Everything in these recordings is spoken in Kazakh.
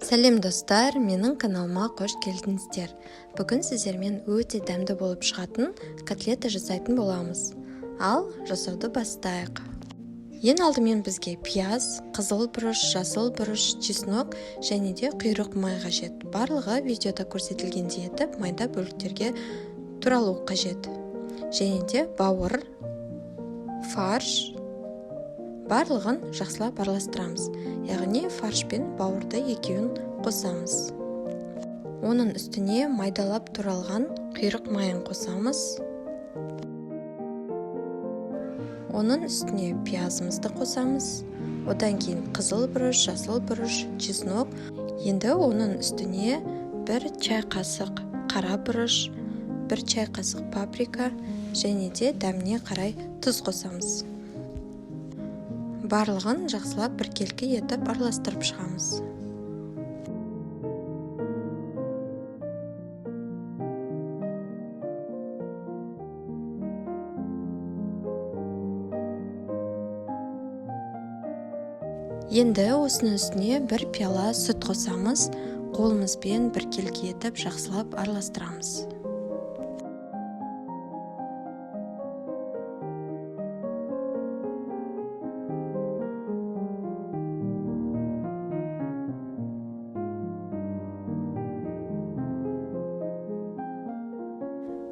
Сәлем, достар! Менің каналыма қош келдіңіздер! Бүгін сіздермен өте дәмді болып шығатын котлета жасайтын боламыз. Ал жасауды бастайық. Ең алдымен бізге пияз, қызыл бұрыш, жасыл бұрыш, чеснок және де құйрық май қажет. Барлығы видеода көрсетілгендей етіп майда бөліктерге туралу қажет. Және де бауыр, фарш. Барлығын жақсылап араластырамыз, яғни фарш пен бауырды екеуін қосамыз. Оның үстіне майдалап туралған құйрық майын қосамыз. Оның үстіне пиязымызды қосамыз. Одан кейін қызыл бұрыш, жасыл бұрыш, чеснок. Енді оның үстіне 1 чай қасық қара бұрыш, 1 чай қасық паприка және де дәміне қарай тұз қосамыз. Барлығын жақсылап біркелкі етіп араластырып шығамыз. Енді осының үстіне 1 пиала сүт қосамыз. Қолымызбен біркелкі етіп жақсылап араластырамыз.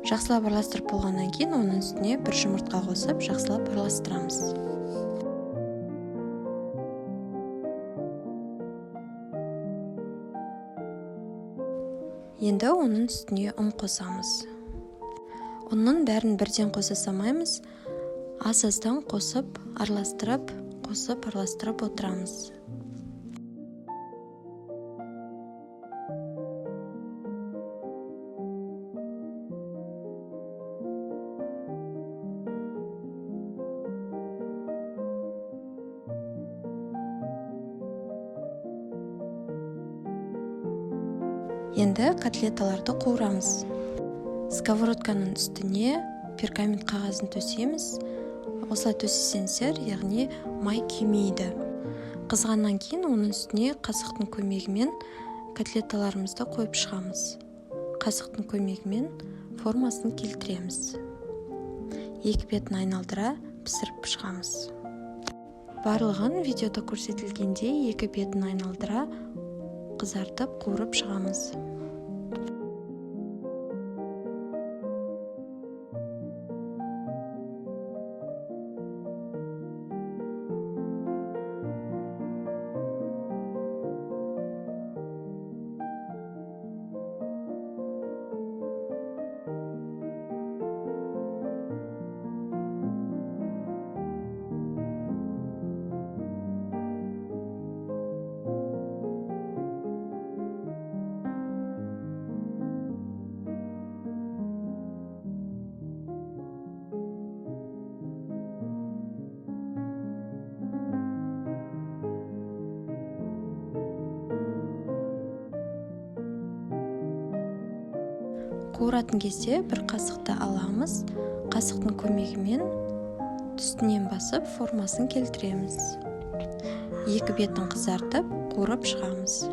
Жақсылап араластырып болғаннан кейін оның үстіне 1 жұмыртқа қосып жақсылап араластырамыз. Енді оның үстіне ұн қосамыз. Ұнның бәрін бірден қоса салмаймыз, аз-аздан қосып, араластырып, қосып, араластырып отырамыз. Енді котлеталарды қуырамыз. Сковородканың үстіне пергамент қағазын төсейміз. Осылай төсесеңіздер, яғни май күймейді. Қызғаннан кейін оның үстіне қасықтың көмегімен котлеталарымызды қойып шығамыз. Қасықтың көмегімен формасын келтіреміз. Екі бетін айналдыра пісіріп шығамыз. Барлығын видеода көрсетілгендей екі бетін айналдыра қызартып қуырып шығамыз. Қуыратын кезде бір қасықты аламыз, қасықтың көмегімен үстінен басып формасын келтіреміз. Екі бетін қызартып қуырып шығамыз.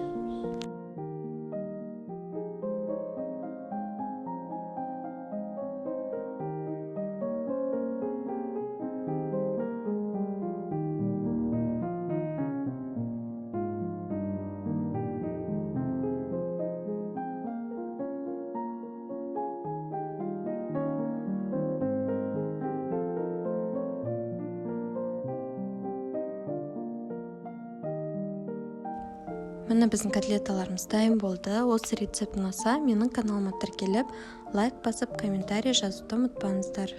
Міне, біздің котлеталарымыз дайын болды. Осы рецепт ұнаса, менің каналыма тіркеліп, лайк басып, комментарий жазуды ұмытпаңыздар.